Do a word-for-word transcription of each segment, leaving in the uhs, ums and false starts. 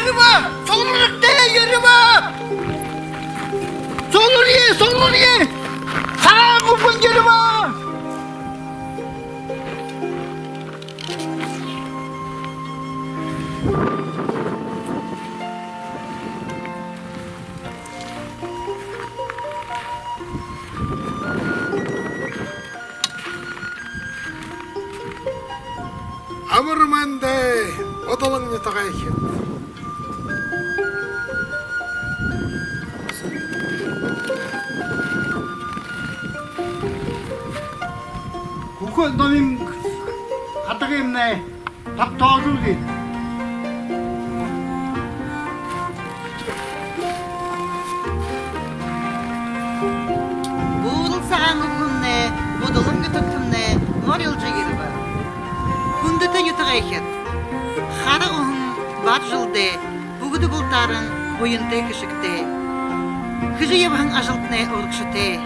Ерэбэ! Сугларагты, ерэбэ! Сугларая, сугларая! Сагаан гүбэн ерэбэ! Амар мэндэ, Будалан нютагайхид! Хүхэ номой хатагымнай табтоожуулыт. Буурал сагаан үбгэмнай, Будалан нютагтамнай морилжо ерэбэ. Хүндэтэ нютагайхид! Хара уһан бар жэлдээ бүгэдэ бултаараа буянтай, хэшэгтэй. Хэжэ ябаһан ажалтнай урагшатай.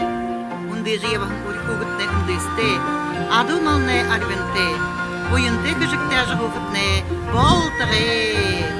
Үндыжэ ябаһан үри хүүгэдтнай үндэстэй. Адуу малнай арбинтай. Буянтай, хэшэгтэй ажаһуухатнай болтогой.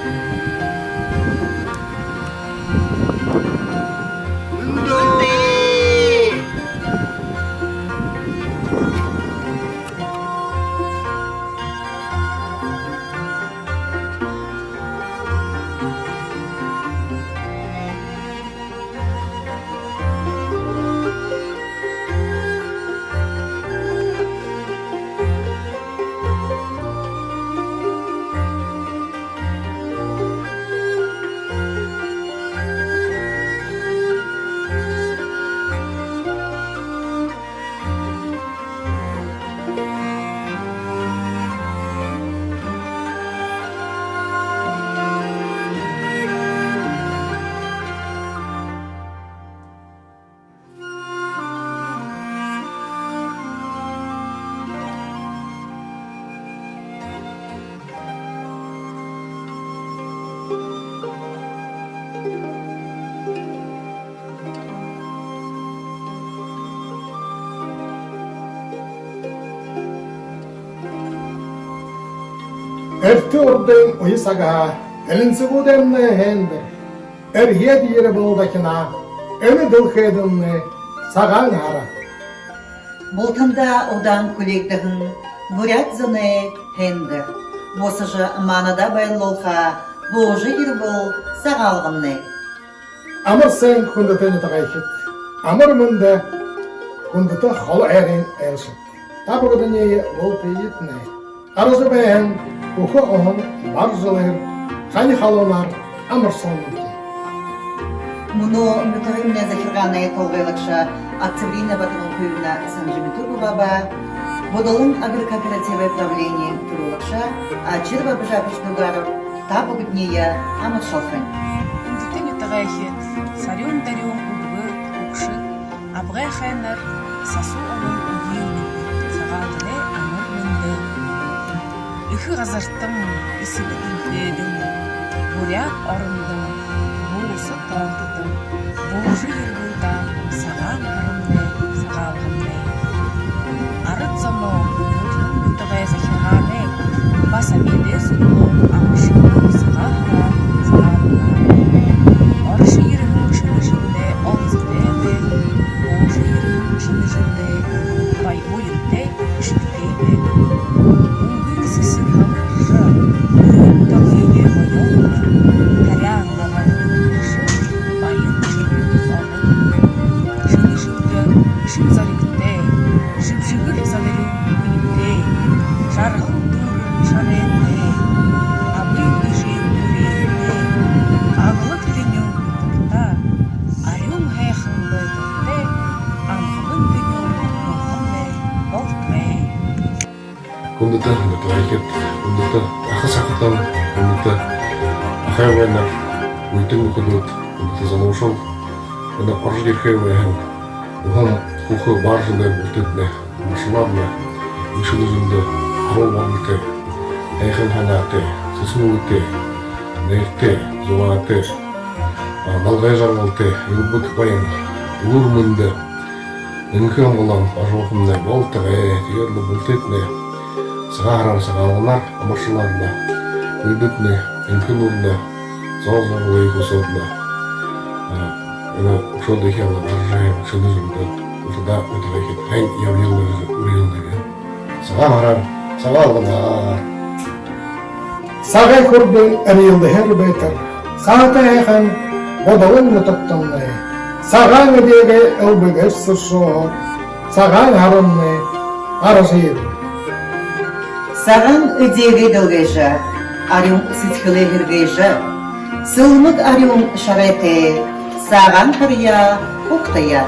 Эртэ урдын үе сагһаа элинсэгүүдэймнай һайндэр эрьеэд ерээ болодог хэнэ энэ дэлхэйдэмнай Сагаан һара. Бултандаа удаан хүлеэгдэһэн буряад зоной һайндэр бусажа, маанадаа баярлуулха буужа ерэбэл Сагаалганмнай. Амар сайн, хүндэтэ нютагайхид! Амар мэндэ, хүндэтэ Холо Айрын айлшад! Та бүгэдэниие бултыетнай гаража байһан хүхэ уһан бар жэлээр хани халуунаар амаршалнабди. Мүнөө нютагаймнай захиргаанай толгойлогшо Октябрина Батомункуевна Санжимитукова ба Будалан агрокооперативай правлениин түрүүлэгшэ Очир Бабажапович Дугаров та бүгэдэниие амаршалхань. Хүндэтэ нютагайхид, сарюун дорюун үбгэд, хүгшэд, абгай ахайнар, сасуу олон үеын Сагаалганай амар мэндэ! Эхэ газартам, эсэгэ дэлхэйдэмнай, буряад орондом, бууса тоонтодом буужа ерэбэл даа Сагаан һарамнай, Сагаалганмнай. Арад зоноо, нютагай захиргаанай ба Советэй Союзай амаршалнаб Сагаан һараар, Сагаалганаар. Орожо ерэһэн шэнэ жэлдээ олзотойгоор, буужа ерэһэн шэнэ жэлдээ баян, буянтай, хэшэгтэйгээр. Үнгын сэсэг халхаржа, үреэн талые гоёолна, таряан ногоон үнгэржэ, баян жэл оролдоно. Шэнэ жэлдэ шэн зоригтой, жэбжэгэр задарюун хүнтэй, жаргал дүүрэн шарайтай, абын эжын үреэнтэй, аглаг тэнюун нютагтаа, арюун һайхан байдалтай, амгалан тэнюун нютагаймнай болтогой. Хүндэтэ нютагайхид, хүндэтэ аха захатан, хүндэтэ ахай абгайнар, үетэн нүхэдүүд, хүндэтэ залуушуул, энэ орожо ерэхэ байһан уһан хүхэ бар жэлээр бултыетнай амаршалнаб. Энэ шэнэ жэлдэ һаруул бодолтой, һайхан һанаатай, сэсэн үгэтэй, нэртэй, зугаатай, а, налгай жаргалтай, элбэг баян, элүүр мэндэ, энхэ амгалан ажаһуухамнай болтогой. Тиигээд лэ бултыетнай Сагаан һараар, Сагаалганаар амаршалнаб. Бүгэдытнай энхэ элүүрнай, Зол зургуулиин хүсөөд лэ, а, энэ шүдэ хялла гаража, шэнэ жэлдэ, шүдэ үдэрөөхи һайн ябаял гэжэ үреэлнэб. Сагаан һараар, Сагаалганаар! Сагай хүрдэ эрьелдэһээр байтар, сагатай һайхан Будалан нютагтамнай, сагаан эдеэгээ элбэгээр сэршөөд, сагаан һарамнай гаража ерээ. Сагаан эдеэгээ дэлгэжэ, арюун сэдьхэлээ һэргээжэ, сэлмэг арюун шарайтай, сагаан һараяа угтая.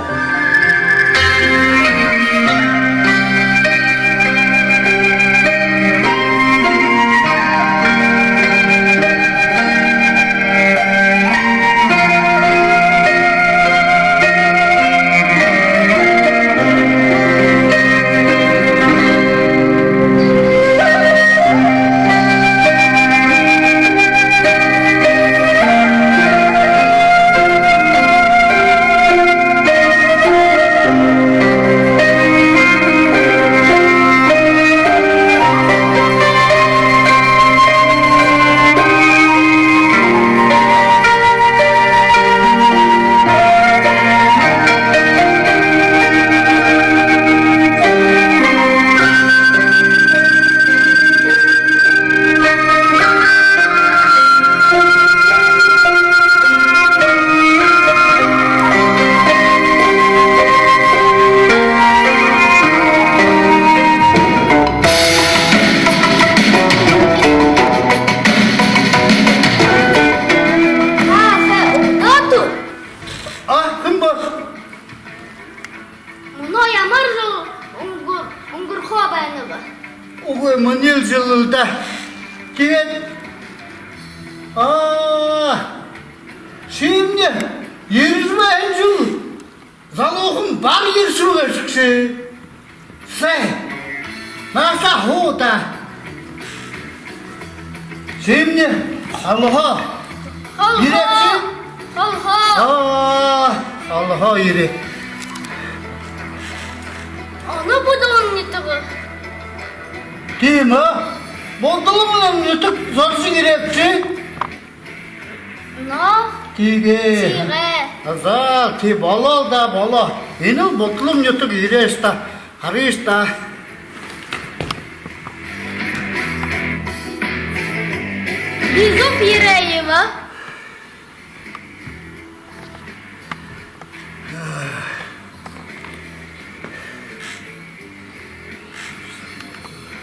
А, хэн бэ? Мүнөө ямар жэл үнгэр-, үнгэрхөө байнаб? Үгы, мүнөөл жэл лэ даа. Тиигээд, аа, шимни ерэжэ байһан жэл залуухан бар ерэшэбэ гээшэ гүш? Сай. Наашаа һуу даа. Шимни холоһоо. Холоһоо. Ерээбши? Холоһоо. Аа, холоһоо ерээ. Оно Будалан нютаг. Тиимэ. Будалан нютаг зорижо ерээбши? Но. Тиигээ. Тиигээ. За, тии болоо даа, болоо. Энэл Будалан нютаг, ерээш даа, харыш даа. Би зүб ерээ юм аа.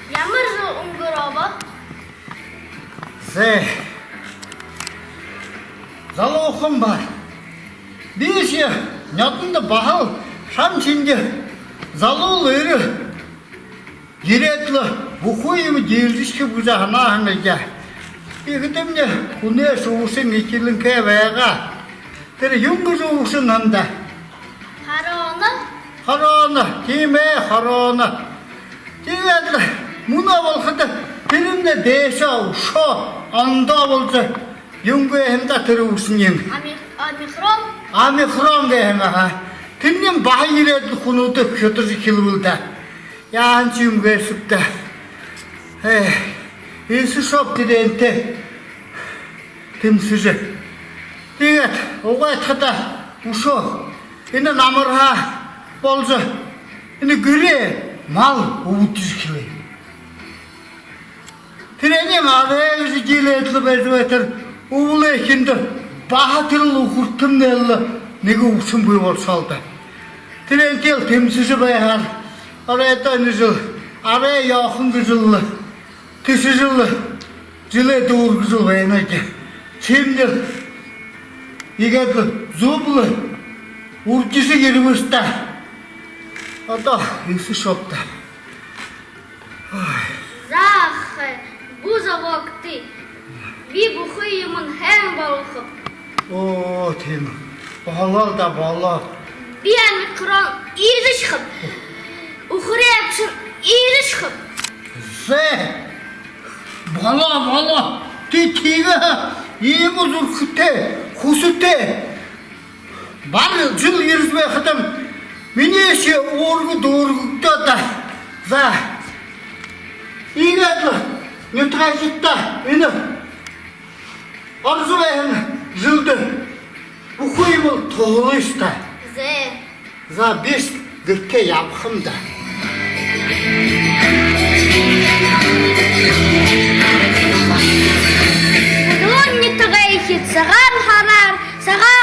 Ямар жэл үнгэрөө бэ? Зэ. Залуухан бар. Бишье нёдондо баһал шан шэнги залуу лэ ерээ. Ерээд лэ бүхы юумэ диилэшэхэб гэжэ һанаа һэн гээшэ. Тиихэдэмни хүнэй шүүшэн эхилэнхэй байгаа. Тэрэ юун гэжэ үбшэн һэн даа? Хорона. Хорона, тиимэ, хорона. Тиигээд лэ мүнөө болоходо тэрэмнай дээшээ үшөө ондоо болжо, юун гээ һэн даа тэрэ үбшэнэй? Ами-, омикрон. Омикрон гээ һэн, аха. Тэрэнь баһа ерээд лэ хүнүүдые хюдажа эхилбэл даа. Яаһан шье юм гээшэб даа. Ээ, эсэшэб тэрээнтэй тэмсэжэ. Тиигээд угтахадаа үшөө энэ намарһаа болжо, энэ гэрэй мал үбдэжэ эхилээ. Тэрэнэй арай гэжэ диилээд лэ байжа байтар, үбэлэй эхиндэ баһа тэрэл үхэртэмнай лэ нэгэ үбшэн бии болошоо даа. Тэрээнтэйл тэмсэжэ байхаар, арай даа энэ жэл арай ёохон гэжэ лэ, тэсэжэ лэ, жэлээ дүүргэжэл байна гээ. Шимни иигээд лэ зүб лэ үрдижэ ерэбэш даа. Одоо эсэшэб даа. Ой. Заахай, бү зобоогты. Би бүхы юумэн һайн болгохоб. Оо, тиимэ. Болоо даа, болоо. Би омикрон иигэжэ хэхэб. Үхэрэй үбшэн иигэжэ хэхэб. Зэ. Болоо, болоо. Тии, тиигээ. Иимэ зүрхэтэй, хүсэтэй. Бар жэл ерэжэ байхадам минии шье үүргэ дүүргэгдөө даа. За. Иигээд лэ нютагайхидтаа энэ орожо байһан Зэлдэ, бүхы юм бол туһалыш даа. Зэ. За, би гэртээ ябахам даа. Хүдөө нютагайхид сагаан һараар, сагаан